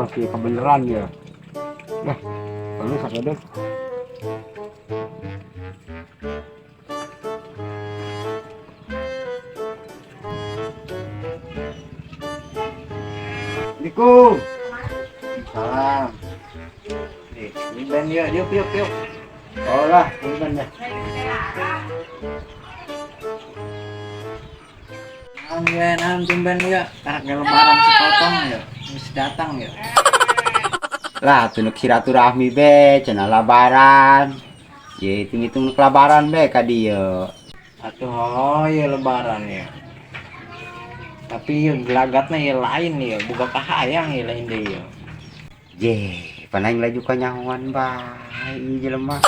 Pasti kebenaran ya. Lah, lalu sakedek. Assalamualaikum. Salam. Nih, tumben ya, yuk yuk yuk. Oh lah, tumben ya. Naon ya, naon tumben ya. Karak lebaran sepotong ya. Mesti datang ya. Lah, tunuk silaturahmi be, cenah lebaran. Ya hitung-hitung lebaran be ka dieu. Atuh oh ya lebaran ya. Tapi ya gelagatnya ya lain ya, boga kahayang ya lain deui ya. Je, pan aing laju kanyahoan bae ieu jelema.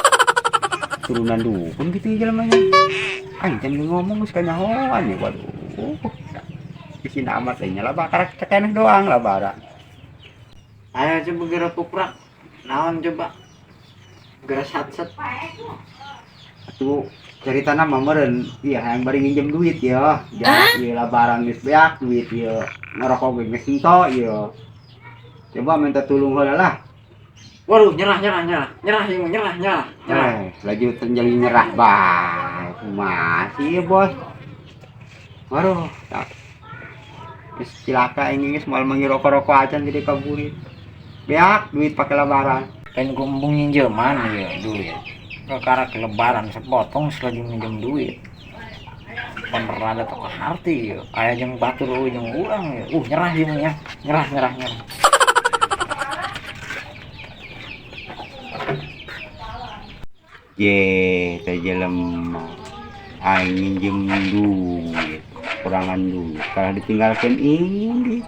Turunan dukun gitu ieu jelemanya. Aing can ngomong geus kanyahoan ya, waduh. Bisi amat aing lah bakar cekeneh doang lebaran. Ayo coba geura puprak. Naon coba? Geura sat-sat. Atuh ceritana mah meureun ieu hayang bari nginjem duit ya. Ja ieu lebaran geus beak duit ieu. Ngerokok ge geus ento ieu. Coba minta tulung heula lah. Waduh, nyerah nyerah nyerah. Nyerah ieu nyerah nyerah. Nyerah. Laju terjadi nyerah bae. Kumaha sih bos? Waduh, tak. Geus cilaka ini geus moal mangi rokok-rokok acan jadi kaburit. Beak duit pakai lebaran. Kan gua embung nginjeman ya duit. Perkara lebaran sepotong selagi minjem duit. Pan rada teu kaharti ya. Aya jeung batur euy jeung urang ya. Nyerah ieu mah ya. Nyerah nyerah nyerah. Ye, teh jelema. Aing minjem duit, kurangan duit. Kalau ditinggalkan ini.